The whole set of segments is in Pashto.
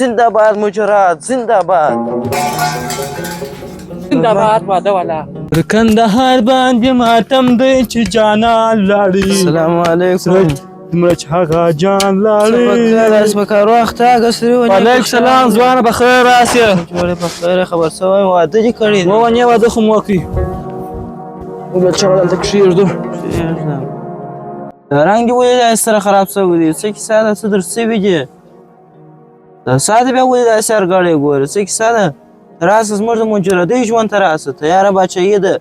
زنده باد مجرد زنده باد. زنده باد واده والا. پر کندهار باندې ماتم دی چې جانان لاړی. السلام علیکم. دومره چې هغه جان لاړی. سپکارو اخته ګسري ونی. وعلیکم سلام ځوانه، په خیر راسې. جوړې په خیر. خبر سوی واده دې کړی دی؟ وونې واده خو مو وکړي. وبل چې دلته کښېږدو. رنګ دې ولې داسې سره خراب سوی دی؟ څه کیسه ده؟ څه در سوي دي؟ دا ساده بیا ولې داسې ارګړی ګورې؟ څه کیسه ده؟ راسه زموږ د مجردۍ ژوند ته راسه. تیاره باچایي ده.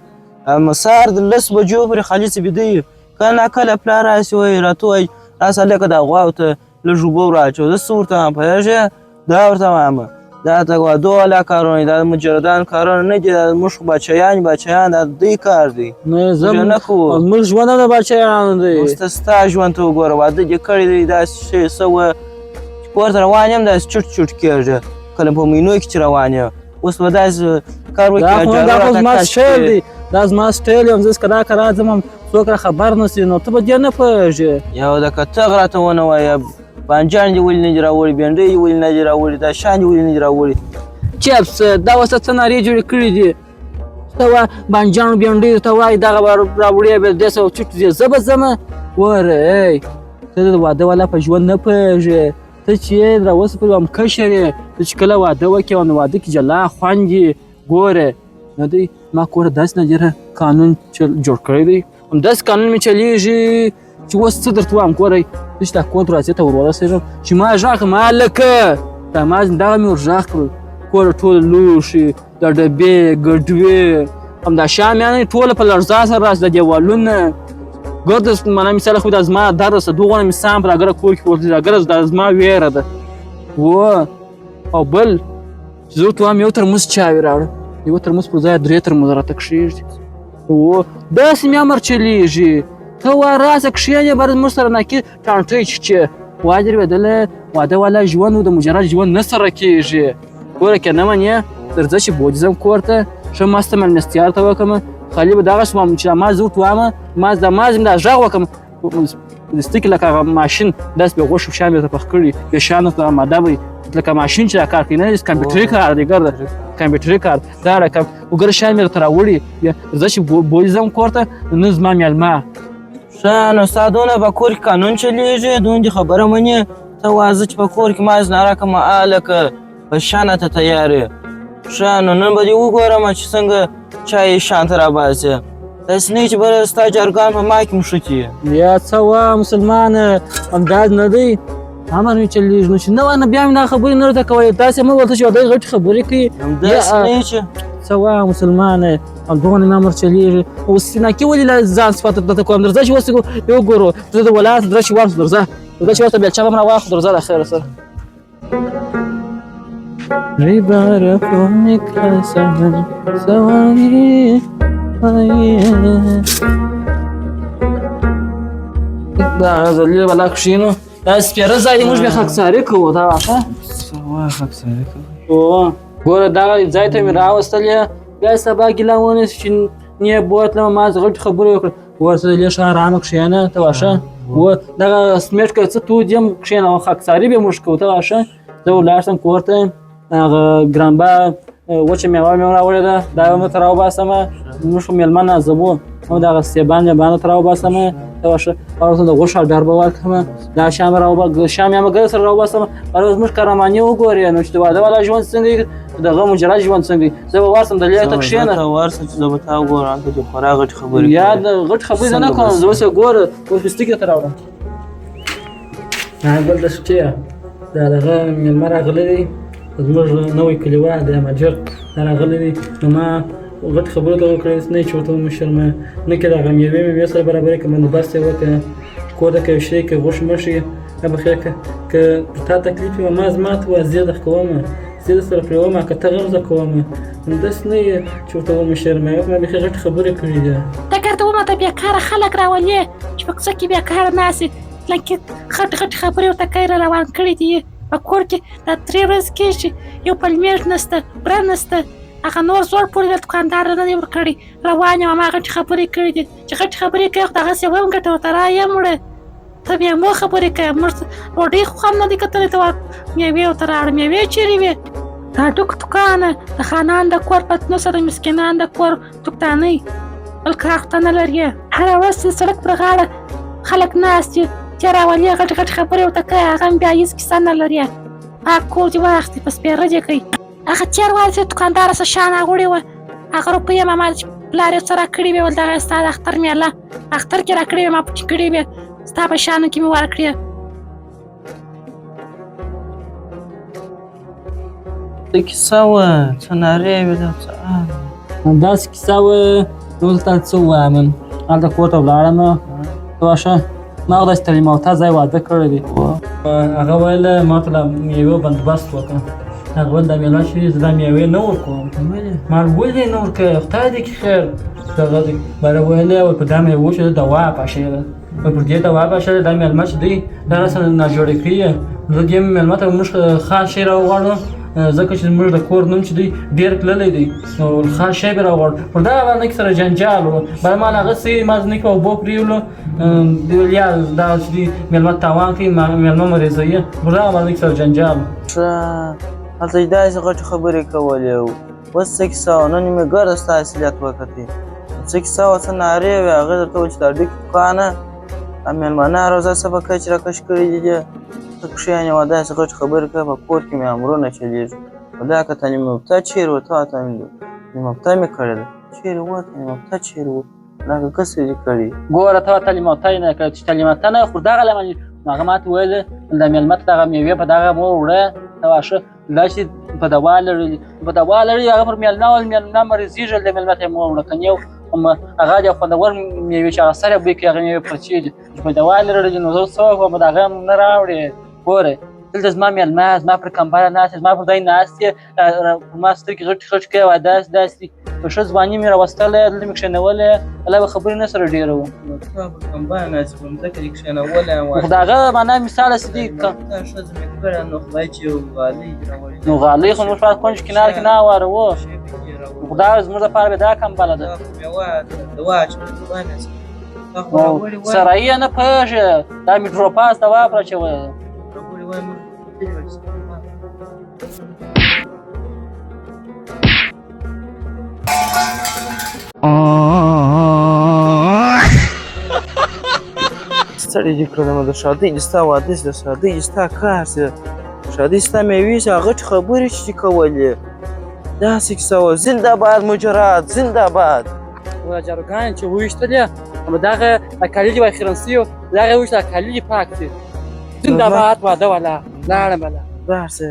سهار د 10 بجو پورې خالص بیده یو. کله ناکله پلار راسي وایي راته وایي راسه هلکه دا غواو ته لږ اوبه وراچوه. زه څه ورته وایم پوهېږې؟ دا ورته وایم دا د واده والا کارونه دي، دا د مجردانو کارونه نه دي. دا موږ خو باچایان باچایان، دا د دوی کار دی. نه زه موږ نه کوو. موږ ژوند هم د باچایانو دی. اوس ته ستا ژوند ته وګوره، واده دې کړی دی، داسې شی څه وه چې کور ته روان یم داسې چټ چټ کېږي کله په مینو کې چې روان یم. اوس به داسې کار وکړي. دا خو دا خو زما سټایل دی، دا زما سټایل یم. زه کله کله ځم څوک را خبر نه سي نو ته به دې نه پوهېږې. یو د کتغ راته ونه وایه. بانجان دې ولې نه دي راوړي؟ بېنډۍ دې ولې نه دي راوړي؟ دا شیان دې ولې نه دي راوړي؟ چپس دا اوس څه نارې جوړې کړې دي؟ ته وا بانجان بېنډۍ ته وایي دغه به راوړې به داسې چټ دي. زه به ځمه وره. ای ته د واده والا په ژوند نه پوهېږې. ته چې را اوسه پورې هم کشر یې، ته چې کله واده وکړې نو واده کې جلا خوند یې. ګوره نو دی ما کور داسې نادره قانون جوړ کړی دی، همداسې قانون مې چلېږي چې اوس څه درته وایم. ګورئ زه چې دا کور دروازې ته ور ورسېږم چې ما غږ کړم هلکه دا ما دغه مې ور غږ کړل، کور ټول لوښي د ډبې ګډوې همدا شامیانې ټوله په لړزا سره راسي، د دیوالونه ګرد معنا مثال خو دا زما درس دغونه مې سم په راګره کور کې ورته راګره دا زما ویره ده. و او بل چې زه ورته وایم یو ترموز چای راوړه، یو ترموز پر ځای 3 ترموزه راته کښېږدي. و داسې مې امر چلېږي. ته وا راسه کښېنې بر موږ سره ناکي ټانټۍ چیچې وادرېدله. واده والا ژوند و د مجرد ژوند نه سره کېږي. ګوره که نه منې درځه چې بوځم کور ته، ښه مسته مېلمستیا ورته وکړم. خالي به دغسې وم چې ما زه ورته وایم ما د ما زم دا غږ وکړم ستکي لکه هغه ماشین داسې بې غوښو شیان بېرته پخ کړي، بې شیانو ته اماده وي لکه ماشین چې دا کار کوي، نه کمپیوټري کار دی، ګرده کمپیوټري کار دا رقم وګوره شیان مې راته راوړي. زه چې بوځم کور ته نه زما مېلمه. ښه نو ستا دونه په کور کې قانون چلېږي، دونه دې خبره منې. ته وا زه چې په کور کې ما ناره کړم هلکه په شانه ته تیار یې. ښه نو نن به دې وګورم چې څنګه چای شان ته راباسې. داسې نه چې بله ستا جارګان په ما کې مښتي. یا څه وه مسلمانه همدا نه دی امر مې چلېږي. نو چې نه وانه بیا مې دا خبرې نه ورته کولې. داسې مه ورته چې دی غټې خبرې کوي. همداسې نه چې څه وه مسلمانه همدغونه مې امر چلېږي. اوس سیناکي ولې له ځان صفت درته کوم؟ درځه چې اوس یو ګورو زه د ولایت درځه چې ورسو، درځه درځه چې ورته بیا چا به هم راواخلو. درځه د خیره سره. دا ذلیل والا کښېنو دا سپېره ځای دی، موږ بیا خاکساري کوو. دا واخه خاکساري کوو. ګوره دغه ځای ته مې راوستلې، بیا سبا ګیله ونیسي چې نه بوتلم ما غټې خبرې وکړې. ورته لږ ښه ارامه کښېنه ته واښه. و دغه سمېټ که څه تود یم کښېنه، خاکساري به موږ کوو. ته واښه زه ولاړ شم کور ته، هغه ګرانبه وچه مېوه مې راوړې ده دا به مې ته راوباسم. موږ خو مېلمه نازوو هم دغه سیبان مېبان ته راوباسم. ته واښه ورته د غوښو آرډر به ورکړم، دا شیان به شیان مې ګرد سره راوباسم. هره ورځ موږ قهرماني وګورې نو چې د واده والا ژوند څنګه وي، دغه مجرد ژوند څنګه وي. زه به ورسم د لې ته کښېنه. ته ورسه چې زه به تا وګورم، هلته دې خورا غټې خبرې یا د غټې خبرې زه نه کوم. زه اوس یې ګوره اوس مې سترګې ته راوړم. بل د شپې دا دغه مېلمه راغلی دی، زموږ نوی کلیوال دی ماجر دا راغلی دی. نو ما غټ خبرې ته وکړې نه چې ورته ومشرمه نه که دغه مېوې مېوې سره برابرې کړه بندوبست یې وکړه. کور ته که یو شی که غوښې مښې یا به خیر که پر تا تکلیف وي ما زما ته وایه زه در کومه، زه در سره پرېومه که ته غم زه کومه. نو داسې نه یې چې ورته ومشرمه. ما بېخي غټې خبرې کړې دي. ته ګرده ومه ته بېکاره خلک راولې چې په کوڅه کې بېکاره ناست دي، لکه غټ غټ خبرې ورته کوي را روان کړي دي. په کور کې دا 3 ورځې کېږي یو پلمېږ نشته، بره نشته، هغه نور زوړ پورې د دوکاندار نه دی ورکړی. روان یم ما غټې خبرې کړې دي چې غټې خبرې کوي خو دغسې وم ګټه ورته را یم وړه. ته مېوو خبرې کوې، موږ ډوډۍ خو هم نه دي کتلې، ته مېوې ورته راوړه. مېوې چېرې وې؟ دا ډوک دوکانه د خانان د کور پتنوسه، د مسکینان د کور توکتانۍ، بل کار خو ته نه لرې. هره ورځ د سړک پر غاړه خلک ناست دي، چې راولې غټې غټې خبرې ورته کوي، هغه هم بیا هېڅ کیسه نه لري. پاک کور دې واخیستی، په سپېره دې کوي. هغه تېر وار چې دوکاندار څه شان اغوړې وه، هغه روپۍ یې ما چې پلار یې څه راکړې وې، ول دغه ستا د اختر مېله اختر کې راکړې وې، ما پټې کړې وې، ستا په شانو کې مې ورکړې. څه کیسه وه؟ څه نارې وې دا څه؟ داسې کیسه وه، نو زه تاته څه ووایم. هلته کور ته ولاړم، ته واښه ما خو داسې تعلیم یافته ځای واده کړی دی. هغه ویل ما ته له میوو بندوبست وکړه. هغه ویل دا میلمه چې زه دا میوې نه ورکوم. ما ولې نه ورکوې؟ خدای دې کې خیر. دغه دی بله ویل په دا میوو چې دوا پاشلې ده، پر دې دوا پاشلې، دا میلمه چې دی دا راسره ناجوړې کوي. زه دې میلمه ته موږ خاص شی راوغواړو، ځکه چې زموږ د کور نوم چې دی ډېر تللی دی، نو خاص شی به راوغواړو. پر دغه باندې کې سره جنجال و. بله ما له هغه څه ما ځنې کې اوبو پرېولو، ویل یا دا چې دی میلمه تاوان کوي، میلمه مریضوي. پر دغه باندې کې سره جنجال و. ښه، هلته یې داسې غټې خبرې کولې. اوس څه کیسه وه؟ نن مې ګرده ستا اصلیت وکتی. څه کیسه وه؟ څه نارې وې؟ هغه درته وویل چې دا ډکې دوکانه دا مېلمانه هره ورځ څه په کچ راکش کړي دي، دې ته کښېنې وه داسې غټې خبرې کوې، په کور کې مې امرونه چلېږي. خدای که تعلیم یافته چېرې وه؟ تا تعلیم یافته مې کړې ده، چېرې وه تعلیم یافته چېرې وه؟ دا که څه دې کړي؟ ګوره ته تعلیم یافته نه کړې، چې تعلیم یافته نه خو دغه لمن. هغه ماته ویل د مېلمه ته دغه مېوې په دغه مو وړه، ته واښه دا چې په دوا لري، په دوا لري، هغه پر مېلمه ول، مېلمه مریضېږي، د مېلمه ته یې مو وړه. که نه هم هغه د خوندور مېوې چې هغه سره بوی کوي، هغه مېوې پرتې دي چې په دوا لري، نو زه څه وکړم؟ د هغه هم نه راوړې. ګوره دلته زما مېلمه زما پر کمبله ناست، زما پر ځای ناست دی، پر ما سترګې غټې غټې کوي، وایي داسې داسې دي. په ښه ځواني مې راوستلی، دلته مې کښېنولی، الله به خبرې نه سره ډېره وه. تا پر کمبله ناست، په مځکه دې کښېنولی یم. خو د هغه معنا مثال څه دی؟ تا ښځه مې کړې، نو خدای چې یو غالۍ دې راوړې. نو غالۍ خو موږ په کونج کنار کې نه هواروو، خو دا زموږ لپاره به دا کمبله ده. سرايي یې نه پوهېږي، دا مې ډروپاس دوا پر اچولې ده. ستړی دې کړلم، د ښادۍ دې ستا واده سي، د ښادۍ دې ستا کار سي، ښادۍ ستا مېوې سي، هغه چې خبرې چې دې کولې داسې کیسه وه. زنده باد مجرد، زنده باد. ولا جاروګان چې وویشتلې، اما دغه کالي دې وای خیرن سوي، دغه وویشته کالي دې پاک سي. زنده باد واده والا، لاړم بله. لاړ سه.